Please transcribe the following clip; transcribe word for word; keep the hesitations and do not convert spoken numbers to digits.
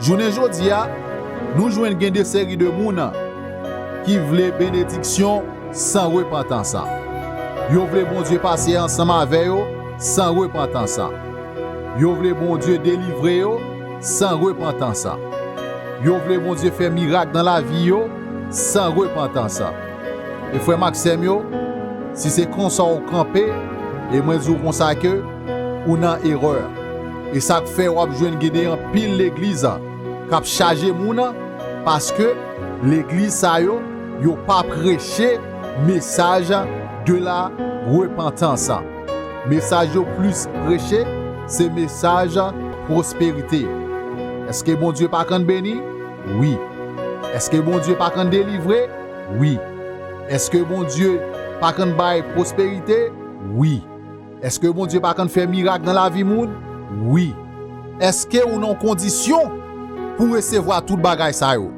Jounen jodi a, nou jwenn gen de seri de moun ki vle benediksyon san repantans. Yo vle Bondye pase ansanm avè yo san repantans. Yo vle Bondye delivre yo san repantans. Yo vle Bondye fè mirak nan lavi yo san repantans. E frè m ak sè m yo, si se konsa w kanpe, e mwen di w konsa ke ou nan erè. E sa k fè w ap jwenn gen de anpil legliz k ap chaje moun, paske legliz sa yo, yo pa preche mesaj de la repantans. Mesaj yo plis preche, se mesaj pwosperite. Èske Bondye pa konn beni? Wi. Èske Bondye pa konn delivre? Wi. Èske Bondye pa konn bay pwosperite? Wi. Èske Bondye pa konn fè mirak nan lavi moun? Wi. Èske ou nan kondisyon pou resevwa tout bagay sa yo?